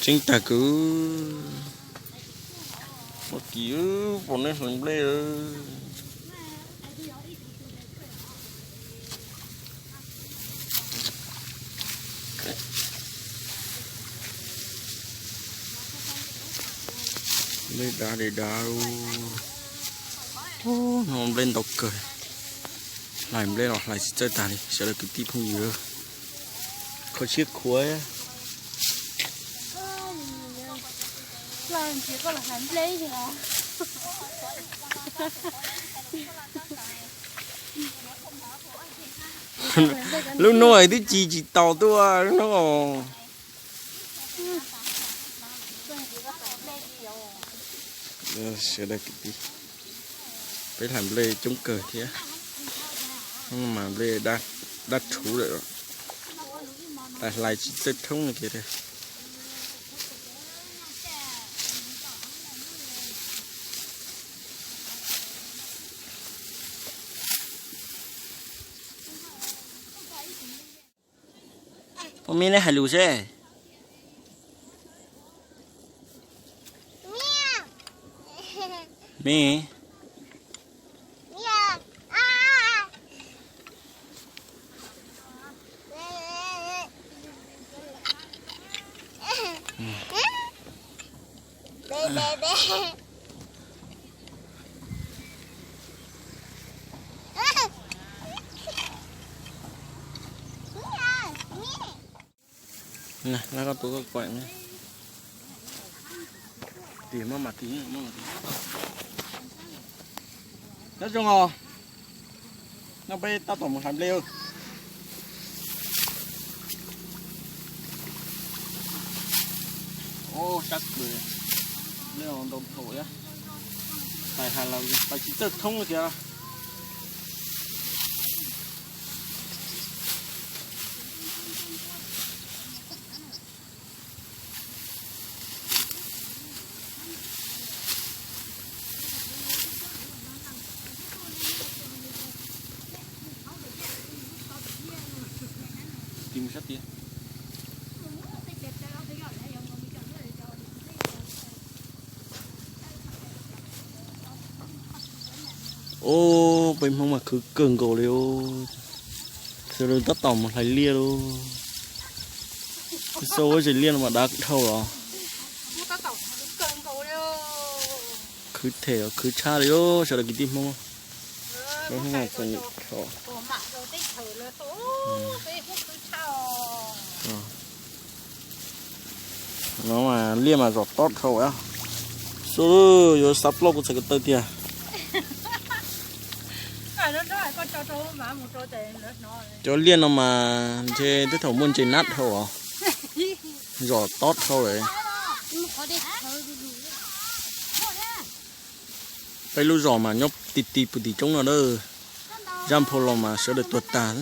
Tseeb tag kwv. Ua kis pom nej hlais nplej. Nplej dav li dav. Hnub nplej ntau kawg. Hlais nplej los hlais tsis txawj tag li sawv daws kwv tij phooj ywg. Kho siab khuav. Lub hnub twb ci tsis tau tuaj lub hnub. Sawv daws kwv tij, peb hlais nplej coob kawg thiab. Mas nplej dab rhuv lawm, hlais hlais tsis txawj thoob li kiag. Puas me nej hais lus seb. Me. Laj koj tus koj kuaim ne. Tiag, muab mas tiag, muab mas tiag. Nyob zoo os, no peb tab tom mus hlais nplej. Sab kawg, nplej ntau dhau thiab. Hlais hlais los hlais tsis txawj thoob tiag. Ub, peb Hmoob mas khwv kawg nkaus li. Sawv daws tab tom mus hlais liaj lauj. Xauj ua zes liaj no mas dav dhau los. Khwv them khwv tshaj li sawv daws kwv tij Hmoob. Peb Hmoob mas txom nyem dhau. No mas liaj mas zom tob dhau. Xauj, yuav xav ploj kuv txhais ko taw tiag. Cov liaj no mas ntshe twb thaum muaj ntses nab dhau os. Zom tob dhau lawm. Peb lub zos mas nyob ti ti puag tim roob no lawm. Zaj nphau los mas sawv daws tuag tag.